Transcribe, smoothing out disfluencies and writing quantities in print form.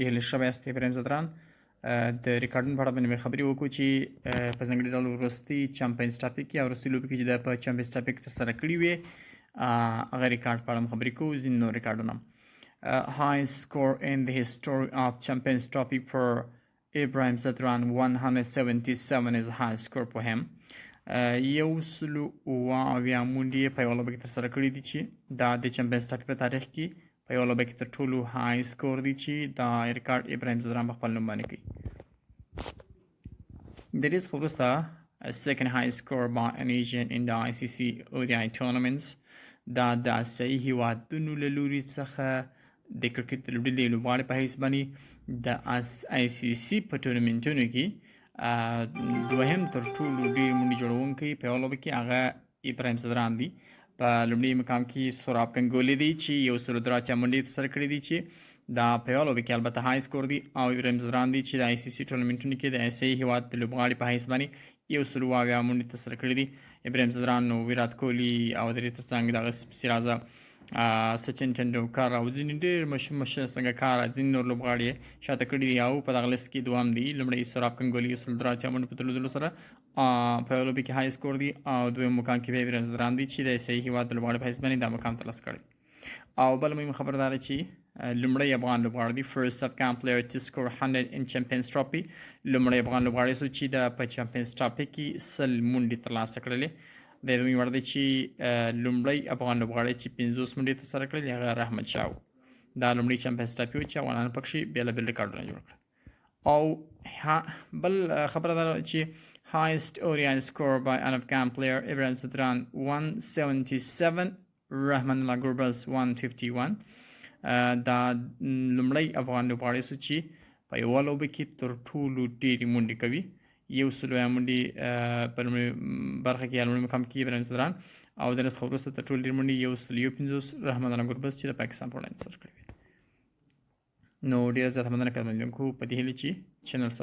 هیله ښه به یاست. ابراهیم ځدران د ریکارډونو په اړه باندې خبرې وکړو چې په ځانګړي ډول وروستي چمپینز ټرافي کې او وروستي لوبې کې چې د په چمپینز ټرافي کې ترسره کړي وې، هغه ریکارډ په اړه خبرې کوو، ځینې نور ریکارډونه. Highest score in the history of Champions Trophy for Ibrahim Zadran، 177 is high score for him. 177 منډې یې په یوه لوبه کې ترسره کړې دي چې دا د چمپینز ټرافي په تاریخ کې په یوه لوبه کې تر ټولو high score دی چې دا ریکارډ ابراهیم ځدران په خپل نوم باندې کوي. د دې څخه وروسته second highest score by an Asian in the ICC ODI tournaments. دا د اسیایي هیوادونو له لوري څخه د کرکټ د لوبډلې لوبغاړي په حیث باندې د ICC په ټورنمنټونو کې دوهم تر ټولو ډیر منډې جوړونکی په یوه لوبه کې هغه ابراهیم ځدران دی. په لومړي مقام کې سوراب کنګولي دی چې 183 منډې ترسره کړې دي چې دا په یوه لوبه کې البته high score دی، او ابراهیم ځدران دی چې د ICC ټورنمنټونو کې د اسیایي هیواد د لوبغاړي په حیث باندې 170 منډې ترسره کړې دي. ابراهیم ځدران نو ویرات کوهلي او د دې ترڅنګ دغه سیرازه سچن ټندولکر او ځینې ډېر مشهور مشهور سنګکار، ځینې نور لوبغاړي یې شاته کړي دي او په دغه لیست کې دوهم دی. لومړی سوراب کنګولي 183 منډو په درلودلو سره په یوه لوبې کې high score دی او دویم مقام کې بیا ابراهیم ځدران دی چې د اسیایي هیواد د لوبغاړي په حیث باندې دا مقام ترلاسه کړی. او بل مهمه خبره دا ده چې لومړی افغان لوبغاړی دی، first Afghan player to score 100 in Champions Trophy. لومړی افغان لوبغاړی سو چې د په چمپینز ټرافي کې 100 منډې ترلاسه کړلې. د یادونې وړ دی چې لومړی افغان لوبغاړی چې 50 منډې ترسره کړلې هغه رحمت شاه و. دا لومړی چمپینز ټرافي و چې افغانانو پکښې بېلابېل ریکارډونه جوړ کړل. او بل خبره دا چې highest ODI score by an Afghan player، Ibrahim Zadran 177، رحمان الله ګربز 151. دا لومړی افغان لوبغاړی سو چې په یوه لوبه کې تر ټولو ډېرې منډې کوي، 100 منډې په لومړي برخه کې یا لومړي مقام کې ابراهیم ځدران او د څخه وروسته تر ټولو ډېر منډې 151 رحمان الله ګربز چې د پاکستان په وړاندې سره کړې وې. نو ډېره زیاته مننه قدرمنو لیدونکو، په دې هیله چې چینل